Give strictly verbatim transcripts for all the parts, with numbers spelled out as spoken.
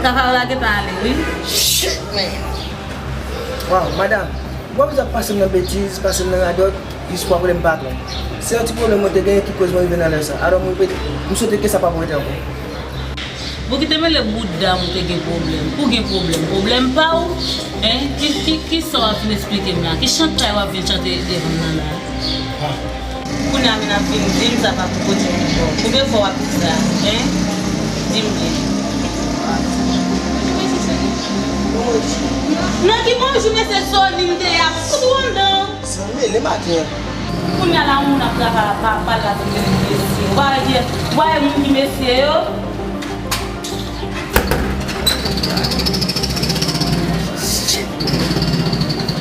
Travay la gentan ale, wi. Shit, man. Waw, madanm, ou pa bezwen ap pase m nan betiz, pase m nan radòt, jis pou ap rele m patwon. Se yon ti pwoblèm mwen te genyen ki koz mwen rive nan lè sa. Alò, mwen repete, m swete ke sa pa pou rete ankò. Bon, kite mele bouda m ou te gen pwoblèm. Ou gen pwoblèm. Pwoblèm pa w, en? Ki, ki, ki sa w ap vin eksplike m la? Ki chantay w ap vin chante devan m nan la? Kounye a, men ap vin di m sa pa pou kote m ankò. Konbyen fwa w ap di sa, en? Di m byen. Nan ki bonjou mesye Sony m te ye a? Fout ou anndan. Zanmi, le maten. Kounye a la, yon moun ap travay ap pale la pou vin mesye. Ou pa wè ki, ou pa wè moun ki mesye yo? Shit.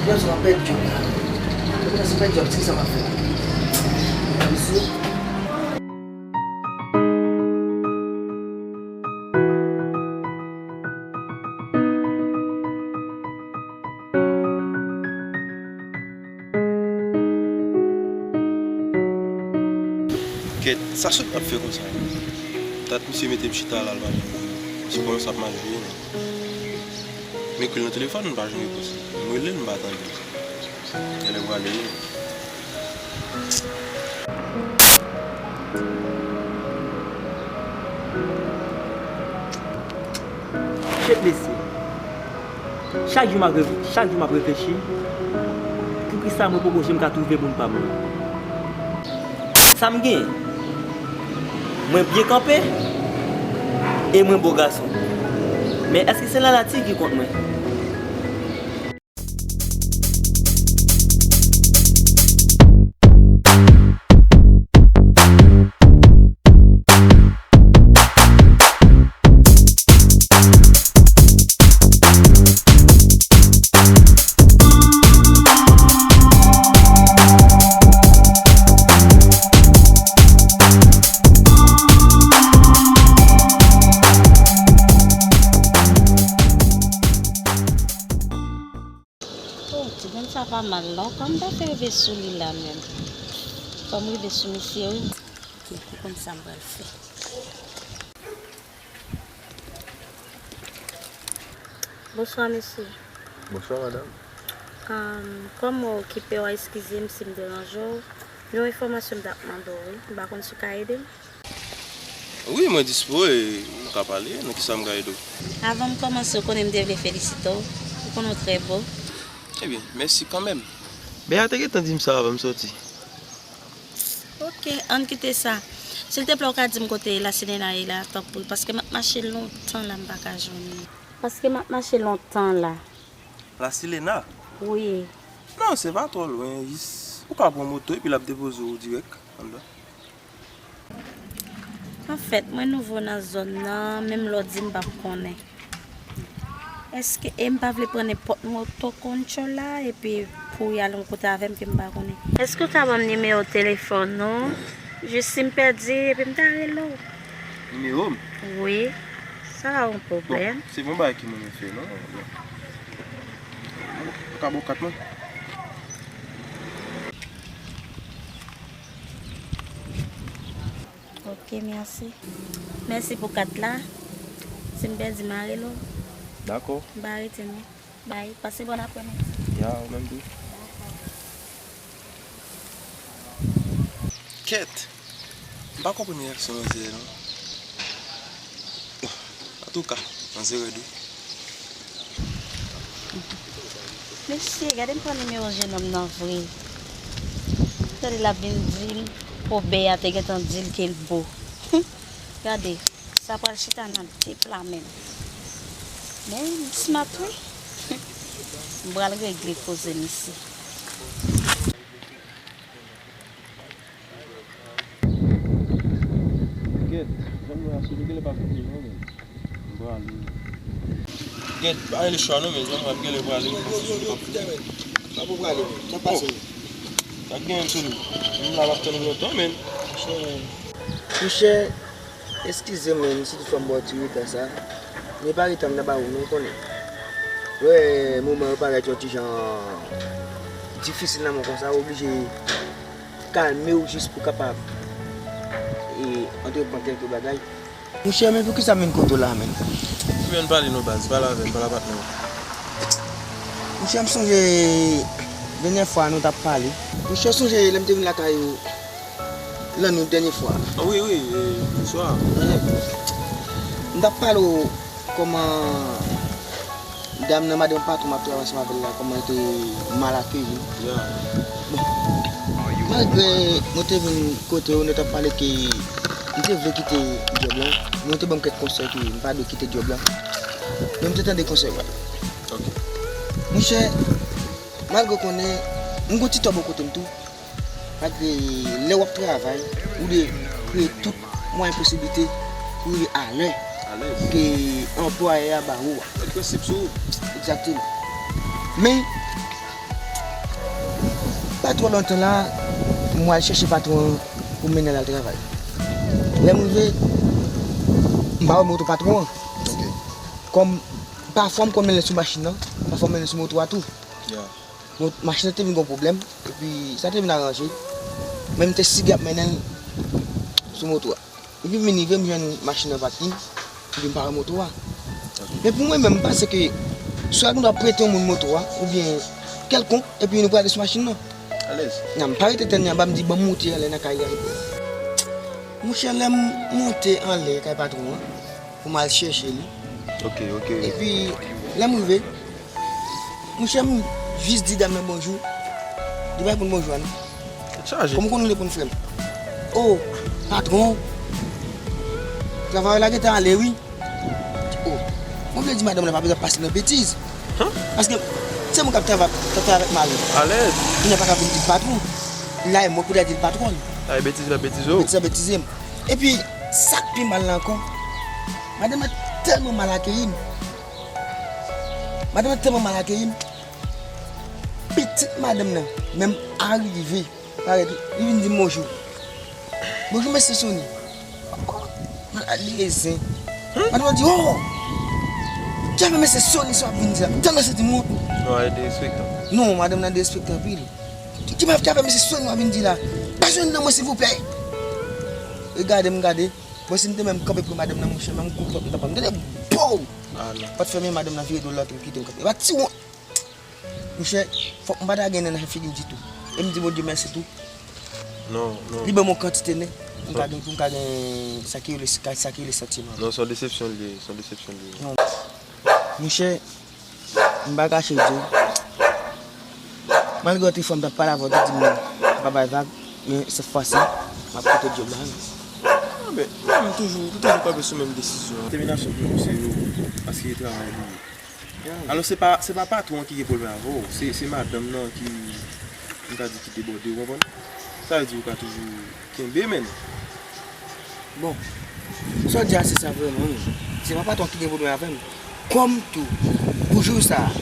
Yo, se yon bèl djòb la. Yo, se yon bèl djòb, se sa m ap fè la. Mèsi. Kèt, sa Sony ap fè konsa? Dat misye mete m chita la, l pa janm vini. Misye kòmanse ap malveyan. M ekri l nan telefòn, m pa jwenn repons li. M rele l, m pa tande. Genlè prale wi. Shit, mesye. Chak jou m ap re-, chak jou m ap reflechi, poukisa mwen poko janm ka twouve moun pa m nan? Sa m gen? Mwen byen kanpe e mwen bo gason. Men èske se lalati ki kont mwen? Oh, ti grann sa pa mal non. Kòman m ta fè rive sou li la menm? Fò m rive sou misye wi. Ok, pou konn sa m pral fè. Bonswa, mesye. Bonswa, madanm. Ahn, kòm ou okipe, w a eskize m si m deranje w. Yon enfòmasyon m t ap mande w, wi. M pa konn si w ka ede m. Wi, mwen dispo e m ka pale. Nan kisa m ka ede w? Avan m kòmanse, ou konnen m te vle felisite w. Ou konnen w trè bo. Ebyen, mèsi kanmenm. Bea te gentan di m sa avan m soti. Ok, ann kite sa. Silteplè, ou ka di m kote Lasilena ye la, tanpri, paske m ap mache lontan la, m pa ka jwenn li. Paske m ap mache lontan la. Lasilena? Wi. Non, se pa twò lwen, jis ou ka pran moto epi l ap depoze w dirèk anndan. Anfèt, mwen nouvo nan zòn nan, menm lè w di m p ap konnen. Èske, e m pa vle pran nenpòt moto control la, epi pou y al yon kote avè m ke m pa konnen. Èske w ka ban m nimewo telefòn ou? Jis si m pèdi, epi m ta rele w. Nimewo m? Wi. Sa pa yon pwoblèm. Bon, se pa yon bagay ki mwen menm fè, non. Bon. Ou ka ba w kat mwen? Ok, mèsi. Mèsi pou kat la. Si m pèdi, m a rele w. Dakò. M pa rete non. Bay, pase bòn aprèmidi. Ya, ou menm tou. Dakò. Kèt! M pa konprann reyaksyon manzè non. Antouka, manzè rèd wi. Mesye, gade m pran nimewo jenòm nan vre. Tande l ap vin di m, po bè a te gentan di l ke l bo. Gade, sa pral chita nan de pla menm. Men, li smart wi. M pral regle koze misye. Gèt, jan m wè a, sou li genlè pa koute non, men. M prale. Gèt, pa rele chwa non, men jan m wè ap genlè prale. Yo, yo, yo, yo, kite, men. Sa pou prale, men. Sa pase, men. Sa k genyen sou li? M la, m ap tann ou lontan, men. Monchè, monchè, eskize m, men, si toutfwa m ba w ti reta sa. Men pa reta m nan ba ou non, ou konnen. Wè, moman yo parèt yon ti jan difisil nan men w konsa, ou oblije kalme w jis pou w kapab, e, antreprann kèlke bagay. Monchè, men poukisa m vin kote w la menm? Ann pale non baz, pale avè m, pale a patnè w. Monchè, m sonje dènyè fwa nou t ap pale. Monchè, sonje lè m te vin lakay ou lannwit dènyè fwa. Ah wi, wi, e, bonswa. M t ap pale w kòman dam nan, madanm patwon m ap travay ansanm avè l la, kòman l te mal akeyi m. Bon, malgre mwen te vin kote w, nou t ap pale ke m te vle kite djòb lan, men w te ban m kèk konsèy ke m pa dwe kite djòb lan. Men m te tande konsèy w la. Monchè, malgre w konnen m gon ti tò bò kote m tou, malgre lè w ap travay, ou dwe kreye tout mwayen posiblite pou rive alè ke anplwayè a ba ou a. Egzakteman. Men, pa twò lontan la, mwen al chèche patwon an pou m mennen l al travay. Lè m rive, m pa wè moto patwon an. Kòm pafwa m konn mennen l sou machin nan, pafwa m mennen l sou moto a tou. Bon, machin nan te vin gon pwoblèm, epi sa te vin aranje. Men m te sibi ap mennen l sou moto a. Epi m vin rive, m jwenn machin nan pakin, epi m pa wè moto a. Men pou mwen menm, m panse ke swa nou ta prete yon moun moto a, oubyen kèlkonk, epi nou prale sou machin nan. Nan, m pa rete tann li anba, m di, "Ban m monte anlè nan kay la." Monchè, lè m monte anlè kay patwon an, pou m al chèche li. Epi, lè m rive, monchè, m jis di dam nan bonjou. Li pa reponn bonjou a non. Kòm ou konn reponn frè m. O, patwon, travay la gentan ale wi. O, mwen vle di madanm nan pa bezwen pase nan betiz. Paske se moun k ap travay, k ap travay avèk mari l. Kounye a pa ka vin di l patwon. Li la e mwen pou ta di l patwòn. Betiz la betize w. Betiz la betize m. Epi, sa k pi mal la ankò, madanm nan tèlman mal akeyi m. Madanm nan tèlman mal akeyi m. Pitit madanm nan menm arive parèt, li vin di m bonjou. "Bonjou, mesye Sony." Malad li rezen. Madanm nan di, "O! Ki afè mesye Sony sa w ap vin di la? M tèlman santi m wont." Non, madanm nan derespekte anpil. "Ki, ki afè mesye Sony w ap vin di la? Pa jwenn nan mwen, silvouplè." Li gade m, gade. Bon, si m te menm kanpe pre madanm nan, monchè, menm kou pòt m t ap pran, m tande pow! Pòt fèmen, madanm nan vire do l, li kite m kanpe. E pa ti wont! Monchè, fòk m pa ta gen nen nan figi m ditou. E m di Bondye mèsi tou. Non, non. Li ban m yon kantite nen pou m ka gen, pou m ka gen sa ki rele, sa ki rele santiman. Non, se yon desepsyon li ye, se yon desepsyon li ye. Non. Monchè, m pa kache di w. Malgre otrefwa m t ap pale avè w, w te di m pa bay vag, men sèt fwa si, m ap kite djòb la wi. Ah, men, mwen menm toujou, m toujou kanpe sou menm desizyon an. Detèminasyon pou nou se yo, paske e travay li ye. Alò, se pa, se pa patwon an ki gen pwoblèm avè w, se, se madanm nan ki, m ka di, ki debòde, ou konprann? Sa vle di ou ka toujou kenbe, men. Bon, sa w di a, se sa vrèman, wi. Se pa patwon ki gen pwoblèm avè m. Kòm tou, pou jou sa a,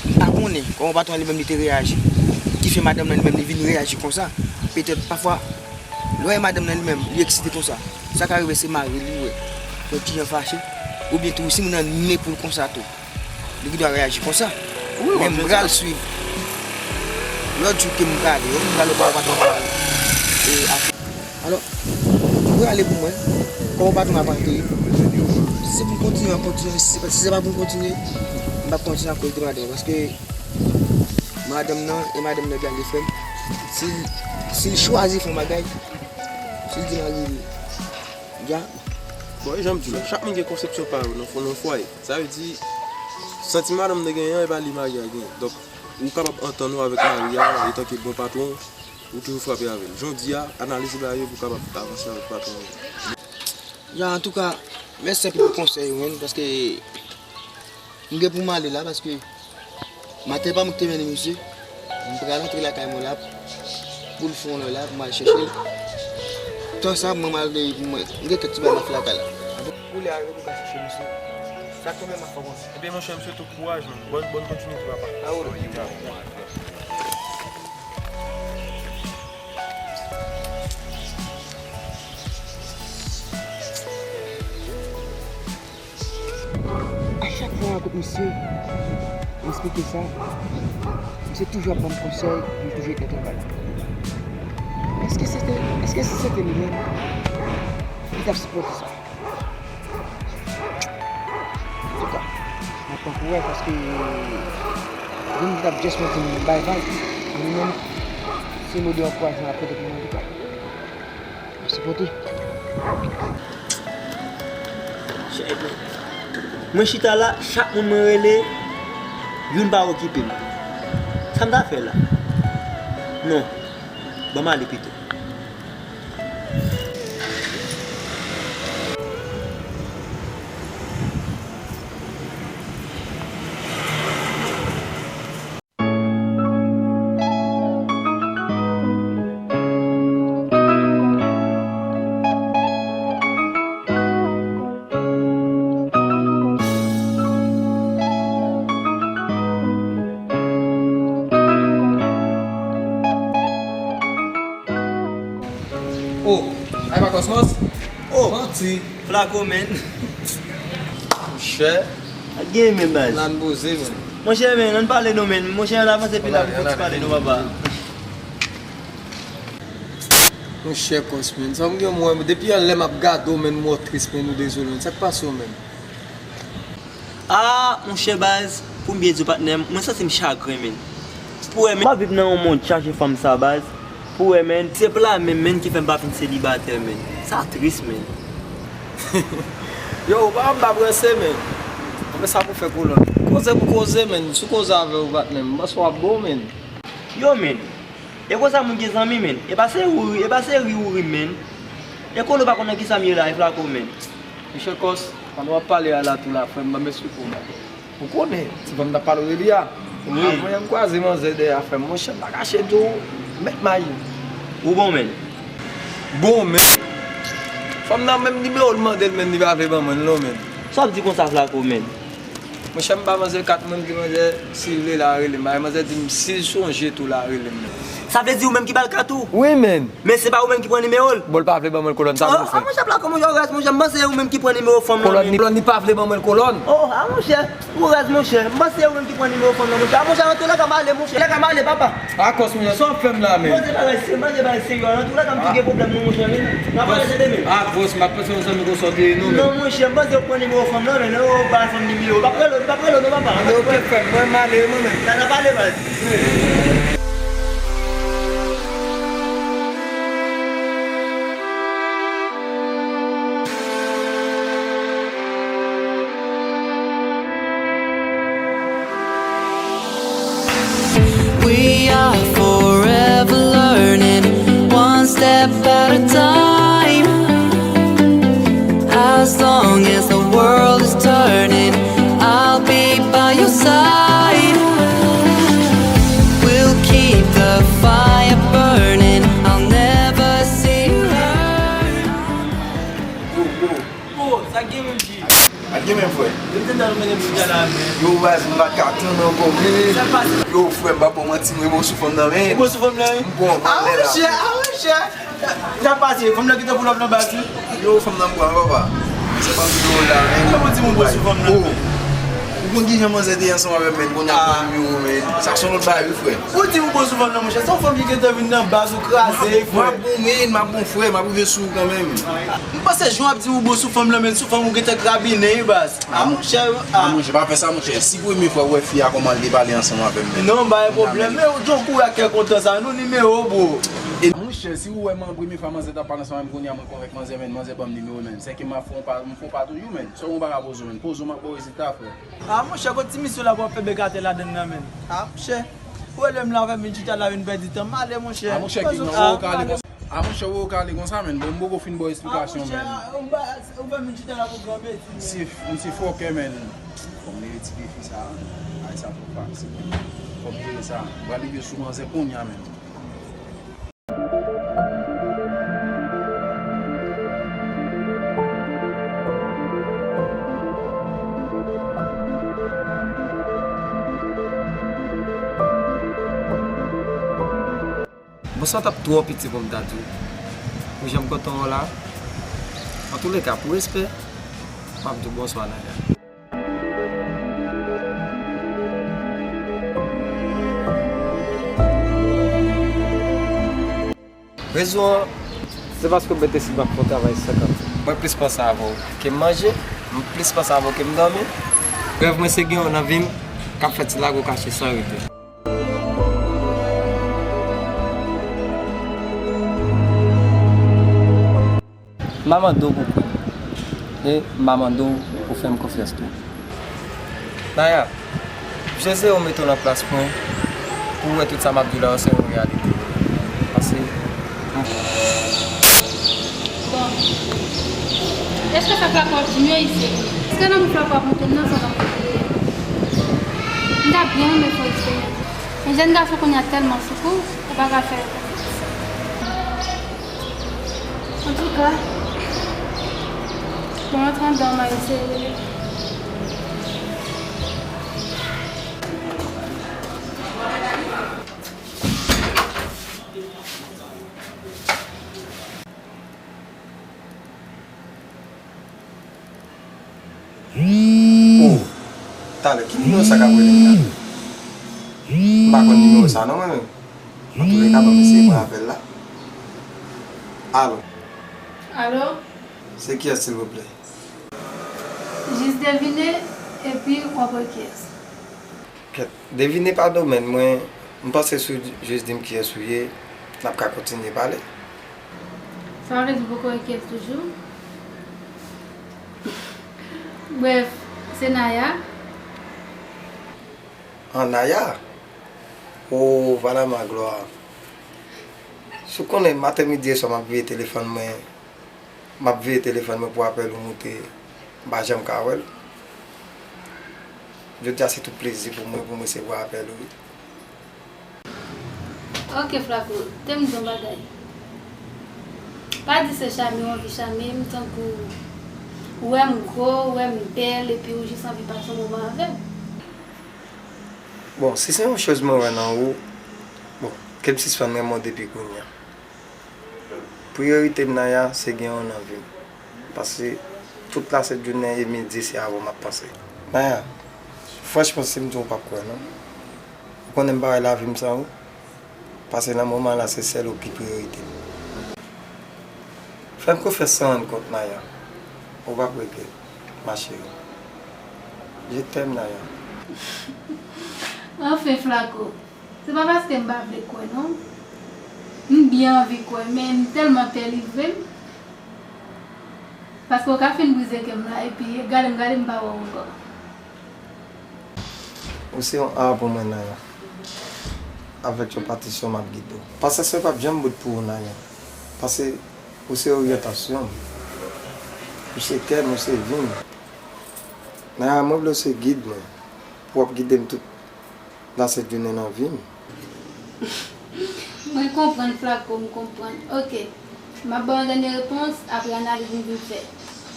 m pa konnen kòman patwon an li menm li te reyaji, ki fè madanm nan li menm li vin reyaji konsa. Petèt, pafwa, lè w wè madanm nan li menm, li eksite konsa, sa ka rive se mari l li wè, yon ti jan fache, oubyen tou, si moun nan ne pou l konsa tou, li gendwa reyaji konsa. Men m pral swiv. Lòt jou ke m prale, wi, m prale pa patwon an. E, ap-, alò, m prale pou mwen. Kòman patwon ap akeyi m? Si se pou m kontinye, m ap kontinye. Si se pa, si se pa pou m kontinye, m p ap kontinye akoz de madanm nan. Paske madanm nan, e madanm nan byen li frè m. Si, si l chwazi fè yon bagay, si l di mari l, ya. Bon, e jan m di w la, chak moun gen konsepsyon pa yo nan fwa-, nan fwaye. Sa vle di, santiman madanm nan genyen an, e pa li mari a genyen. Donk, ou kapab antann ou avèk mari a, etanke bon patwon, ou toujou frape avè l. Jan w di a, analize bagay yo pou w kapab avanse avèk patwon ou. Ya, antouka, mèsi anpil pou konsèy ou, menn, paske m gen pou m ale la, paske maten pa mwen ki te mennen misye. M pral antre lakay mwen la pou l fè yon lè la pou m al chèche l. Tan sa, mwen m al veye pou mwen. M gen kèk ti bagay m ap fè lakay la. Apre koulye a, m pral chèche misye. Sa k tonbe m ap fè w konnen. Ebyen, monchè, m swete w kouraj, menn. Bòn, bòn kontinite, papa. A chak fwa mwen kot misye, m esplike sa, misye toujou ap ban m konsèy pou m toujou ret nan travay la. Èske se te, èske si se te li menm, li t ap sipòte sa? Pou wè, paske youn ki t ap just monte m bay vag, li menm, se mo de ankourajman l ap pote pou mwen, antouka. M ap sipòte. Mwen chita la, chak moun mwen rele, youn pa okipe m. Sa m ta fè la? Non, ban m ale pito. Oh, ay pa Cosmos? Oh, manti. Flaco, man. Monchè. Ak gen men, baz. Nan poze, man. Monchè, men, ann pale non, men. Monchè, ann avanse pil la pou fouti pale non, papa. Monchè, Cos, men. Sa m gen mwen, depi yè lè m ap gade w, men, m wè w tris, men, ou dezole, men. Sa k pase w, men? Ah, monchè, baz, pou m byen di w, patnè m, mwen santi m chagren, men. Pou wè, men, m ap viv nan yon mond chaje fanm sa, baz. Pou wè, men, se pla menm, men, ki fè m pa fin selibatè, men. Sa tris, men. Yo, ou pa anba pranse, men. Apre sa pou fè kolòn. Koze pou koze, men. Sou koze avè w, patnè m. M panse w ap bon, men. Yo, men. E konsa moun gen zanmi, men. E pa se ou ri, e pa se ri ou ri, men. E konnen w pa konn nan kisa m ye la, e Flaco, men. Monchè Cos, pandan w ap pale a la tou la, frè m, ban m esplike w bagay. Ou konnen, ti fanm t ap pale w de li a. Wi. Avan yè m kwaze manzè dèyè a, frè m, monchè, m pa kache di w, m mèt mayi. Ou bon, men. Bon, men. Fanm nan menm nimewo l mande l, men li pa vle ban mwen l non, men. Sa w ap di konsa, Flaco, men? Monchè, m ba manzè kat mwen, m di manzè, si l vle l a rele m. Ay, manzè di m, si l sonje tou l a rele m. Sa vle di ou menm ki ba l kat ou? Wi, men. Men se pa ou menm ki pran nimewo l? Bon, l pa vle ban mwen l, kolòn, sa pou nou fè? Ah, monchè, Flaco, monchè, ou rès, monchè, m panse se ou menm ki pran nimewo fanm nan, men. Kolòn, li pa vle ban mwen l, kolòn. Oh, ah, monchè, ou rès, monchè. M panse se ou menm ki pran nimewo fanm nan, monchè. Ah, monchè, antre lakay m ale, monchè. Lakay m ale, papa. Ah, Cos, monchè, sa w ap fè m la, men? Manzè bagay serye, manzè bagay serye, antre lakay m tou gen pwoblèm, non, monchè, men. N a pale se demen. Ah, Cos, m ap panse yon zanmi konsa w te ye, non, men. Non, monchè, m panse ou pran nimewo fanm nan, men. Non, ou bay fanm nimewo. M ap rele w, m ap rele w, non, papa. Ok, frè m, mwen, m ale, mwen menm. N a pale, baz. We are forever learning, one step at a time. As long as the world is turning, I'll be by your side. We'll keep the fire burning, I'll never see you hurt. Yo, yo. Oh, sa gen menm, G. Sa gen menm, frè. Yo, te dal mete m sou djal la, men. Yo, baz, m pa ka tann ankò, men. Sa pase? Yo, frè, m pa ba w manti, m renmen w sou fanm nan, men. Ou bon sou fanm nan, wi? M bon, ah, monchè, ah, monchè. Sa pase, fanm nan gentan pull up nan baz, wi. Yo, fanm nan m pran, papa. Se pa videyo la, men. Kòman w di m ou bon sou fanm nan? Oh. Ou konn kijan manzè te ye ansanm avè m, men, kounye a m pran nimewo, men. Sa se yon lòt bagay, wi, frè. Ou di ou bon sou fanm nan, monchè. Se yon fanm ki gentan vin nan baz ou kraze, frè. M ap bon, men, m ap bon, frè, m ap rive sou ou kanmenm. M panse jan w ap di ou bon sou fanm nan, men sou fanm ou gentan krabinen, wi, baz. Ah, monchè, ah, monchè, pa fè sa, monchè. Si premye fwa ou wè fi a, kòman l te pale ansanm avè m, men. Non, pa gen pwoblèm. Men, ou di yon kouraj kè kontan sa, nou nimewo, bro. E, monchè, si ou wè, man, premye fwa manzè t ap pale ansanm avè m, kounye a mwen konvenk manzè, men, manzè ban m nimewo, men. Sèke m ap fè yon pa, m fè yon pa toujou, men. Sa yon bagay poze w, men. Poze w, m ap ba w rezilta, frè. Ah, monchè, kot ti misyon la pou ap fè bèk atè ladann nan, men. Ah, monchè. Ou rele m la, fè m vin chita la, vin pèdi tan. M ale, monchè. Ah, monchè, ki nan ou ka ale konsa. Ah, monchè, ou ka ale konsa, men. Bon, m poko fin ba w esplikasyon, men. Ah, monchè, ou ba, ou fè m vin chita la pou gran betiz, men. M se, m se fòkè, men. Fò m leve ti defi sa. Ay, sa twò fasil, men. Fò m jere sa. M pral leve sou manzè kounye a, men. Bonswa t ap twò piti pou m ta di w. Pou jan m kontan w la. Antouleka, pou respè, m ap di w bonswa, Naya. Rezon an, se paske m mete si m ap fè yon travay senkant. Mwen plis panse avè w ke m manje, m plis panse avè w ke m dòmi. Rèv mwen se gen yon nan vi m k ap fè ti lago kache san rete. M a mande w pou kwè m, e m a mande w pou fè m konfyans tou. Naya, Jezire mete w nan plas mwen pou w wè tout sa m ap di w la yo se yon reyalite. Pase, m Bon. Èske sa Flako ap di m yo isit? Èske lanmou Flako ap montre m nan sa m ap montre l? M ta byen renmen fè yon eksperyans. Men jèn gason kounye a tèlman sou kou, ou pa ka fè yo konfyans. Antouka, bon, antre anndan, m a eseye rele. Oh, talè, ki nimewo sa k ap rele m la? M pa konn nimewo sa non, mwen menm. Antouleka, ban m eseye pran apèl la. Alo. Alo? Se kiyès, silvouplè? Jis devine, epi w ap wè kiyès. Kèt, devine pa domèn mwen. M panse si w jis di m kiyès ou ye, n ap ka kontinye pale. Sa vle di w poko wè kiyès toujou? Brèf, se Naya. An, Naya? O, vala ma glwa. Si w konnen maten, midi e swa m ap veye telefòn mwen, m ap veye telefòn mwen pou apèl ou moute, m pa janm ka wè l. Jodi a se tout plezi pou mwen, pou m resevwa apèl ou, wi. Ok, Flako, te m di yon bagay. Pa di se chame w anvi chame m, tankou ou wè m gwo, ou wè m bèl, epi ou jis anvi pase yon moman avè m. Bon, si se yon choz mwen wè nan ou, bon, ke m sispann renmen w depi kounye a. Priyorite m, Naya, se gen w nan vi m. Paske tout lasent jounen e midi se avè w m ap panse. Naya, franchman, si m di w, ou p ap kwè non. Ou konnen m pa wè lavi m san ou. Paske nan moman la, se sèl ou ki priyorite m. Fè m konfyans san rann kont, Naya. Ou p ap regrèt, ma chérie. Je t'aime, Naya. Anfen, Flako. Se pa paske m pa vle kwè non. M byen anvi kwè, men m tèlman pè li vre m. Paske w ka fin brize kè m la, epi gade m, gade m pa wè w ankò. Ou se yon a pou mwen, Naya. Avèk yon patisyon m ap gide w. Pasasyon p ap janm bout pou ou, Naya. Paske ou se oryantasyon m. Ou se kè m, ou se vi m. Naya, mwen vle w se gid mwen. Pou w ap gide m tout lasent jounen nan vi m. Mwen konprann, Flako, m konprann. Ok. M ap ba w yon dènye repons apre analiz m vin fè.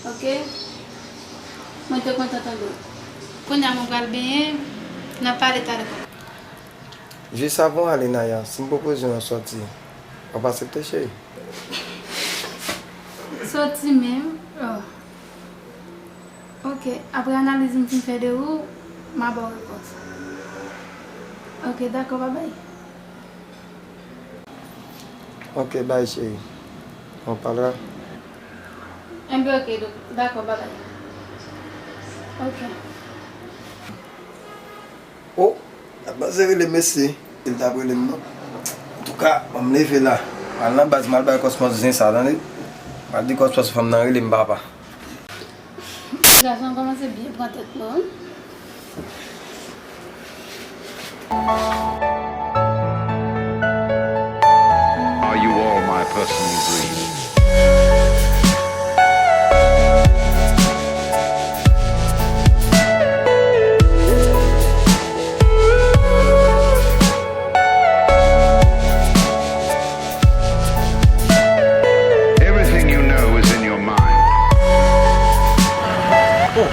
Ok? Mwen te kontan tande w. Kounye a mwen pral benyen, n ap pale talè. Jis avan w ale, Naya, si m pwopoze w yon sòti, w ap aksepte, cheri? Sòti menm? Oh. Ok, apre analiz m fin fè de ou, m a ba w repons. Ok, dakò, babay. Ok, bye, chérie. On parlera. Enben, ok, dakò, babay. Ok. Oh, l ap panse rele m mesye. Li t ap rele m non. Antouka, ban m leve la. M al nan baz, m al bay Kòsmòs zen sa, tande. M al di Kòsmòs fanm nan rele m papa. Gason an kòmanse byen pran tèt mwen, wi. Are you all my personal dreams? Everything you know is in your mind. Oh!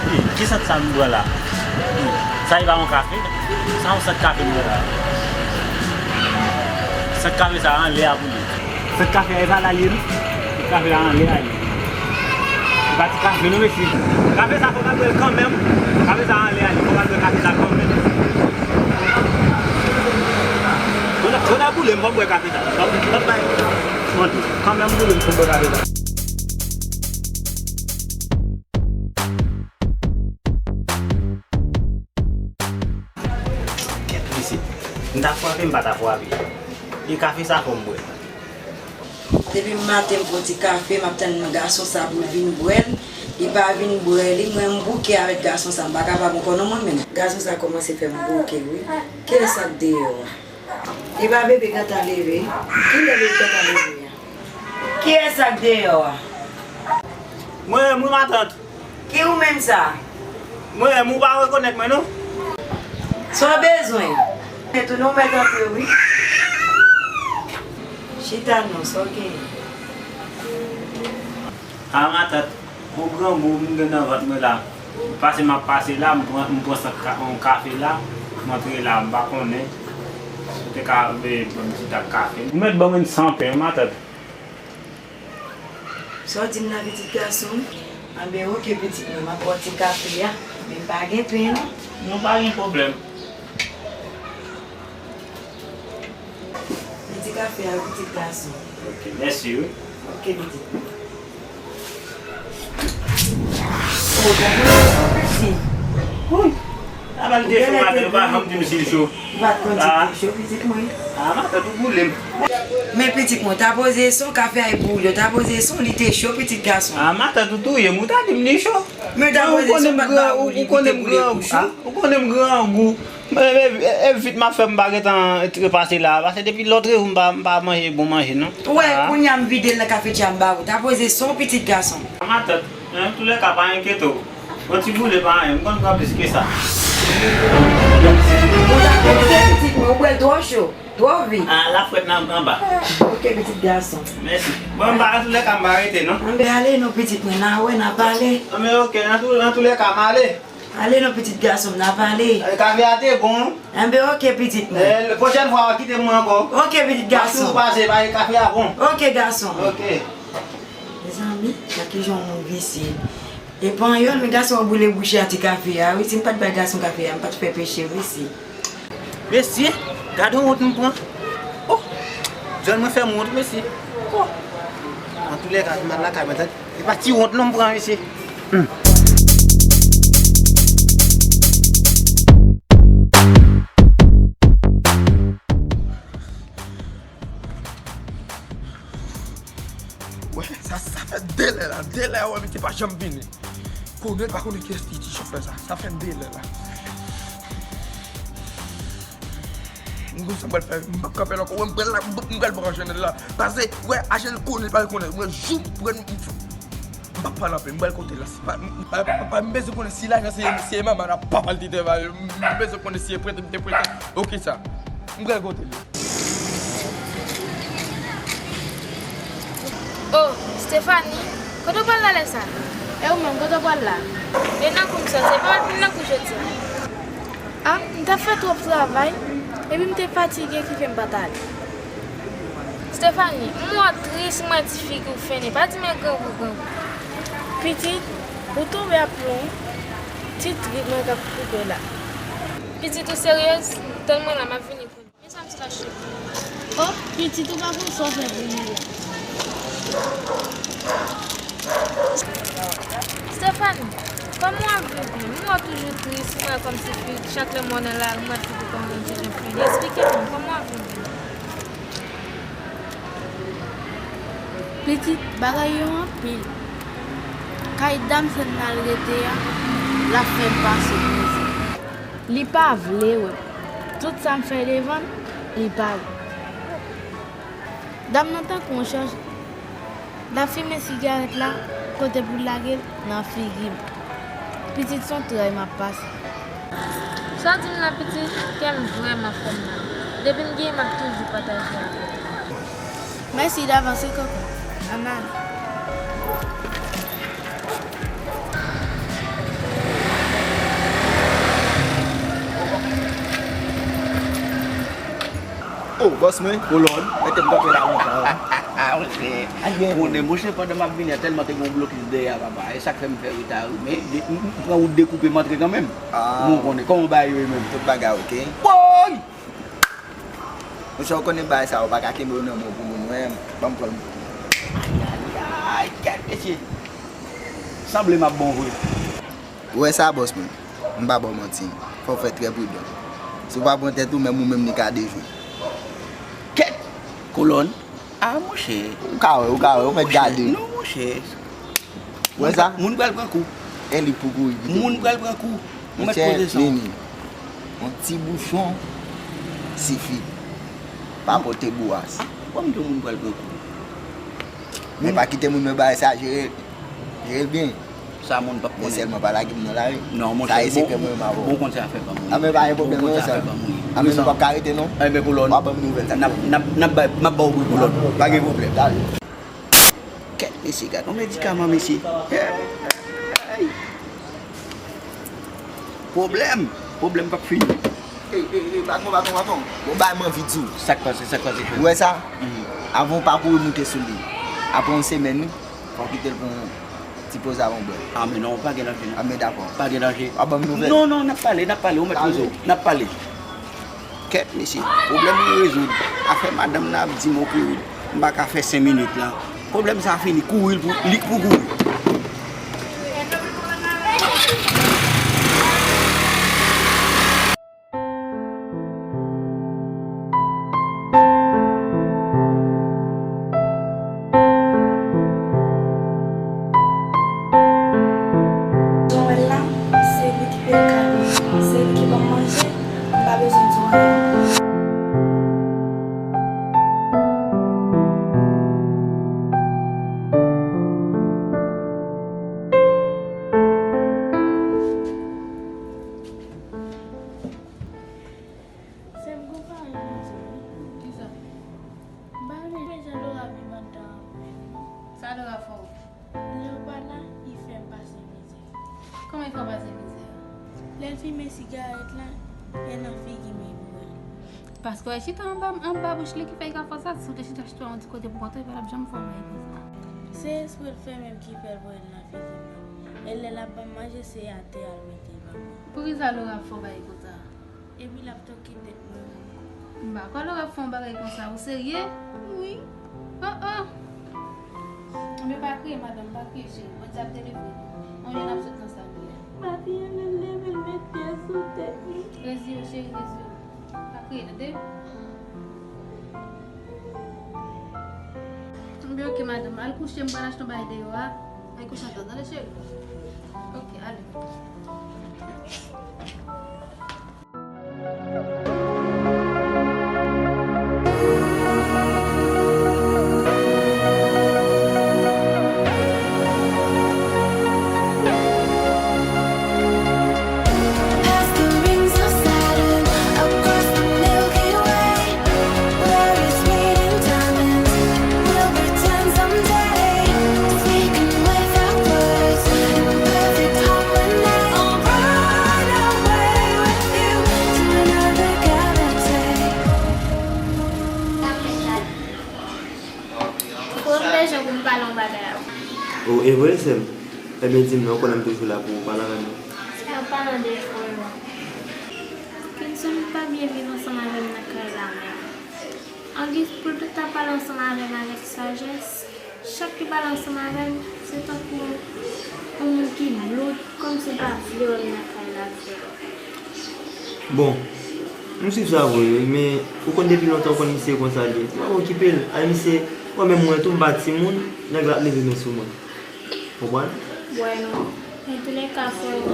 Hey, ki sant sa m pran la? Hey, sa e pa yon kafe? Sa yon sant kafe m pran la? Sant kafe sa anlè a pou li. Sant kafe a e pa la l ye non. Kafe a anlè a ye. E pa ti kafe non, mesye. Kafe sa fò m al bwè l kanmenm. Kafe sa anlè a ye. Fò m al bwè kafe sa kanmenm. Grenn ap, grenn ap boule m, fò m bwè kafe sa. Fò m, fò m bay. Kanmenm boule m, fò m bwè kafe sa. M ta frape, m pa ta frape. E kafe sa fò m bwè. Depi maten m pran ti kafe, m ap tann gason sa pou l vin bwè l. Li pa vin bwè li, mwen m bouke avèk gason sa, m pa kapab ankò non mwen menm. Gason sa kòmanse fè m bouke wi. Kilè sa k deyò a? E pa bebe gentan leve? Kilè bebe gentan leve a? Kiyès sa k deyò a? Mwen menm wi matant. Ki ou menm sa? Mwen menm, ou pa rekonèt mwen non. Sa w bezwen? Mwen tounen w mèt antre wi. Chita non, sa w genyen? A matant, yon grangou m gen nan vant mwen la. Pase m ap pase la, m pran, m pran sa ka-, yon kafe la, m antre la, m pa konnen. Ou te ka veye ban m ti tak kafe. Ou mèt ban mwen san pen, matant. Sa w di m nan, pitit gason m? Anben, oke, pitit mwen, m ap ba w ti kafe a, men m pa gen pen non. Non, pa gen pwoblèm. Men ti kafe a, pitit gason. Oke, mèsi wi. Oke, pitit mwen. O, bon, mwen, mèsi. Wi. Avan l te cho maten, ou pa janm di m si l cho. Ou pa t konn di l cho, pitit mwen. A, matant ou boule m. Men pitit mwen, ta poze son, kafe a e boule, ta poze son, li te cho, pitit gason. A, matant ou touye m, ou ta di m li cho. Men ta poze son, pa t ba ou li, li te boule pou cho. Ou konnen m grangou. E, e, e, vit m ap fè m pa gentan trepase la, paske depi lòt jou m pa, m pa manje bon manje non. Ou wè, kounye a m vide l nan kafetya m ba ou. Ta poze son, pitit gason. A, matant, nan toulèka pa enkyete w. Yon ti boule pa anyen, m konn pran plis ke sa. Ou ta konn fè pitit mwen, ou bwè l twò cho, twò vit. A, la frèt nan anba. Oke, pitit gason. Mèsi. Bon, m pa, nan toulèka m pa rete non. Anben ale non, pitit mwen, n a wè, n a pale. Anben oke, nan tou, nan toulèka m ale. Ale non, pitit gason m, n a pale. E, kafe a te bon. Enben oke, pitit mwen. E, pwochèn fwa, w a kite mwen ankò. Oke, pitit gason. Paske ou pase, paske kafe a bon. Oke, gason. Oke. Mezanmi, gad kijan yon moun visye. E panyòl, men gason an boule bouch li a ti kafe a, wi. Si m pa t bay gason kafe a, m pa t fè peche, wi, si. Mesye, gade yon wont m pran. Oh, John mwen fè m wont, mesye. Oh. Antoulèka, m al lakay mwen, tande. E pa ti wont non m pran, mesye. Hmm. Wè, sa, sa fè de lè la, de lè wè misye pa janm vini. Konnen l pa konnen kiyès ki ti chofè sa, sa fè de lè la. M gon sa m pral fè, m p ap kanpe la ankò, wè m pral la, m pral pran Janèl la. Pase, wè, Ajèl konnen l pa konnen, wè, jou m pran, m p ap pale anpil, m pral kote l la. Si pa, m, pa, pa, pa, m bezwen konnen si lajan se, se manman la, papa l te travay, m bezwen konnen si e prete, m te prete. Oke sa. M pral kote l. Oh, Stephanie, kote w pral la lè sa? E ou menm, kote w pral la? E nan kou m sòti, e pa m al vin nan kou jodi a. A, m t ap fè twòp travay, epi m te fatige ki fè m pa t ale. Stephanie, m wè w tris, m wè ti figi w fennen, pa di m e grangou grangou. Pitit, ou tonbe a plon, ti trip mwen k ap koupe la. Pitit, ou seryez? Tann mwen la, m ap vini pou. Men sa m t chache. Oh, pitit, ou pa konn sa w fè pou mwen. Stephanie, kòman w ap viv menm? M wè w toujou tris, m wè kòmsi fi, chak lè m wè w nan lari, m wè figi w kòmsi yon ti jan fennen. Eksplike m, kòman w ap viv menm? Pitit, bagay yo anpil. Kay dam sa n al rete a, l ap fè m pase mize. Li pa vle wè m. Tout sa m fè devan l, li pa vle. Dam nan tankou yon chanje. L ap fimen sigarèt la, kote pou l lage l, nan figi m. Pitit, se yon tray m ap pase. Sa w di m la, pitit, kè m vrèman fè m mal. Depi m genyen, m ap toujou pataje avè w. Mèsi davans wi, koko. Ann ale. Oh, bòs mwen, kolòn, mete m kanpe la lontan. Monchè, konnen, monchè, pandan m ap vini a, tèlman te gen yon blokis dèyè a, papa. E sa k fè m fè reta, wi. Men, de, m, m pran wout dekoupe, m antre kanmenm. Mwen konnen, kòman bagay yo ye menm? Tout bagay oke. Woy! Monchè, ou konnen bagay sa yo pa ka kenbe yo nan men w pou moun wè, ban m kòl. Ayayay, kèt mesye. Sanble m ap bon vre. Ou wè sa, bòs mwen? M pa ba w manti. Fò w fè trè pridan. Si w pa pran tèt ou, menm ou menm li ka dejwe. Kèt! Kolòn! A, monchè. Ou ka wè, ou ka wè, ou mèt gade. Non, monchè. Ou wè sa? Moun pral pran kou. E li pou kouri kite. Moun pral pran kou. Ou mèt poze san. Yon ti bouchon sifi. Pa pote bouras. Kòm ke moun pral pran kou. Men pa kite moun nan bay sa, jere, jere l byen. Sa moun p ap konnen. Men sèlman pa lage m nan lari. Non, monchè, sa e sekrè mwen menm avè w. Bon, konn se afè pa moun. A, men pa gen pwoblèm non, sè. A, men nou p ap ka rete non. Enben, Kolòn. W a ban m nouvèl sa. N ap, n ap, n ap bay, m ap ba w bri, Kolòn. Pa gen pwoblèm. Kèt, mesye, gad yon medikaman, mesye. Hey! Pwoblèm! Pwoblèm p ap fini. Ey, ey, ey, patwon, patwon, patwon. Bon, bay m anvi di w. Sa k pase, sa k pase, frè? Ou wè sa? Avan w pa kouri moute sou li. Apre yon semèn, wi, fò w kite l pou yon ti poz avan w bwè l. A, men non, pa gen danje, non. A, men dakò. Pa gen danje. W a ban m nouvèl. Non, non, n ap pale, n ap pale, ou mèt poze w. N ap pale. Kèt, mesye, pwoblèm mwen rezoud. Afè madanm nan ap di m, oke, m pa ka fè senk minit lan. Pwoblèm sa fini, kouri l pou, li k pou kouri. Jan w wè l la, se li ki peye kay mwen, se li ki ban m manje, m pa bezwen di w anyen. Sè m, gon bagay pou m di w, wi. Kisa? M pa renmen jan Laura viv anndan an menm, non. Sa Laura fè w? Lè w pa la, li fè m pase mizè. Kòman li fè w pase mizè? Lè l fimen sigarèt la, e nan figi m li bwè l. Paske w chita anba, anba bouch li ki fè l ka fè sa, si w te chita, chita yon ti kote pou kont ou, li pa t ap janm fè w bagay konsa. Se espre l fè menm ki fè l bwè l nan figi m. E lè l ap ban m manje, se atè a l mete l ban mwen. Poukisa Laura ap fè w bagay konsa? Epi l ap toke tèt mwen. M pa kwè Laura ap fè yon bagay konsa. Ou serye? Wi. Oh, oh. Enben pa kriye, madanm, pa kriye, cheri. Bondye ap delivre nou. On jou n ap sot nan sa nou ye. Papi, lè l leve, l met pye sou tèt li. Reziye w, cheri, reziye w. Pa kriye, tande? Enben, oke, madanm. Al kouche, m pral achte yon bagay deyò a. Al kouche anpè, tande, cheri? Oke, ale. Past the rings of Saturn, across the Milky Way, where it's raining diamonds. We'll pretend someday, speaking without words, in perfect harmony. I'll run away with you to another galaxy. Fò m bezwen pou m pale yon bagay avè w. O, e vre, sè m? Ebyen, di m non, ou konnen m toujou la pou ou pale avè m. Se an palan de Florent. Kenson pa byen viv ansanm avè m nan kay la menm. Angiz pou l tout tan pale ansanm avè m avèk sajès, chak li pale ansanm avè m, se tankou yon moun ki lout, kòmsi l pa vle wè m nan kay la, Florent. Bon, m swiv sa vre wi, men ou konn depi lontan ou konn misye konsa l ye. Ou pa okipe l. Ay misye, ou wè menm mwen tou m pa timoun, nèg la ap leve men sou mwen. Konprann? Wè non. Antoulèka, Florent,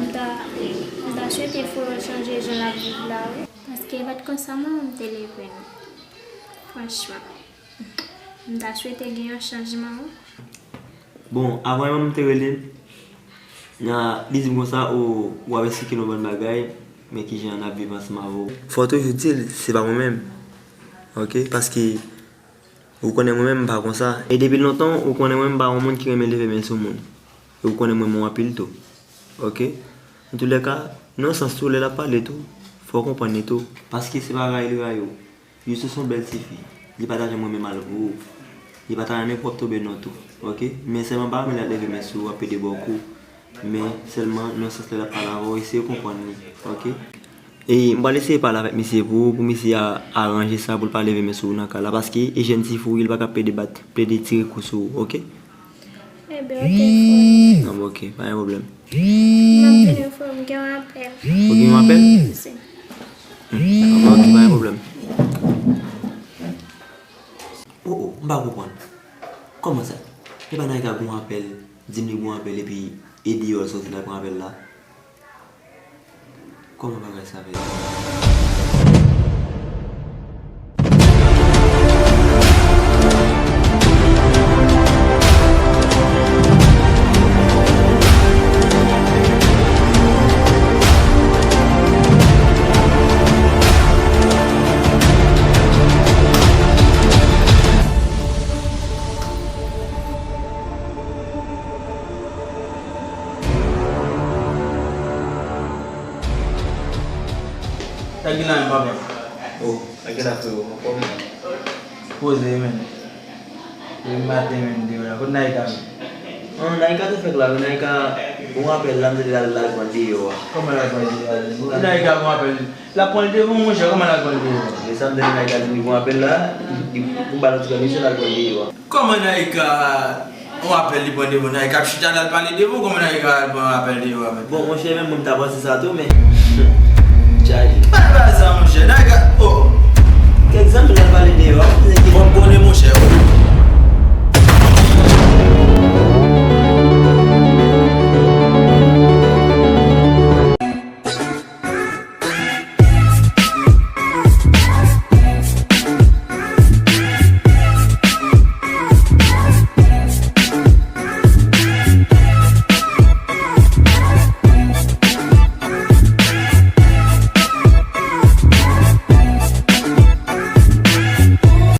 m ta, m ta swete Florent chanje jan l ap viv la wi. Paske e pa t konsa mwen menm m te leve non. Franchman. M ta swete gen yon chanjman wi. Bon, avan manman m te rele m, nan, li di m konsa, ou, ou ap esplike l yon bann bagay, men kijan n ap viv ansanm avè w. Fò w toujou di l, se pa mwen menm. Oke? Paske ou konnen mwen menm m pa konsa. E depi lontan, ou konnen mwen m pa yon moun ki renmen leve men sou moun. E ou konnen mwen renmen w anpil tou. Oke? Antoulèka, nan yon sans tou, lè l ap pale tou, fò w konprann li tou. Paske se pa rayi li rayi w. Youssou se yon bèl tifi. Li pa ta janm renmen mal pou ou. Li pa ta renmen pou w ap tonbe non tou. Oke? Men sèlman pa renmen lè l ap leve men sou ou, ap pede ba w kou. Men sèlman nan sans lè l ap pale avè w, eseye konprann li. Oke? E m pral eseye pale avèk misye pou ou, pou misye a, aranje sa, pou l pa leve men sou ou nan kay la. Paske e jèn tifi w ye, li pa ka pede bat, pede tire kou sou ou, oke? Ebyen, oke, frè. Non, oke, pa gen pwoblèm. M ap vini, frè, m gen yon apèl. Ou gen yon apèl? Si. Gon apèl, di m li gon apèl epi e deyò l soti l al pran apèl la. Kòman bagay sa fèt? Sa k gen la menm, papa? Oh, sa k gen la, frewo? Anfòm? Poze, men. Depi maten menm deyò la. Kot Naïka menm? An, Naïka te fèk la wi. Naïka, bon, apèl la, m te di l al, l al pran l deyò a. Kòman l al pran l deyò a? Naïka, bon, apèl. L ap pran l devan, monchè, kòman l al pran l deyò a? Men sa m tande Naïka di m li pran apèl la, li pou ba l yon ti pèmisyon, l al pran l deyò a. Kòman Naïka, yon apèl li pran devan, Naïka ap chita l al pale devan, kòman Naïka al pran apèl deyò a menm? Bon, monchè, menm mwen m ta panse sa tou, men. Chaje. Pa bagay sa, monchè, Naïka, oh. Kèk zanmi l al pale deyò a. Fò m konnen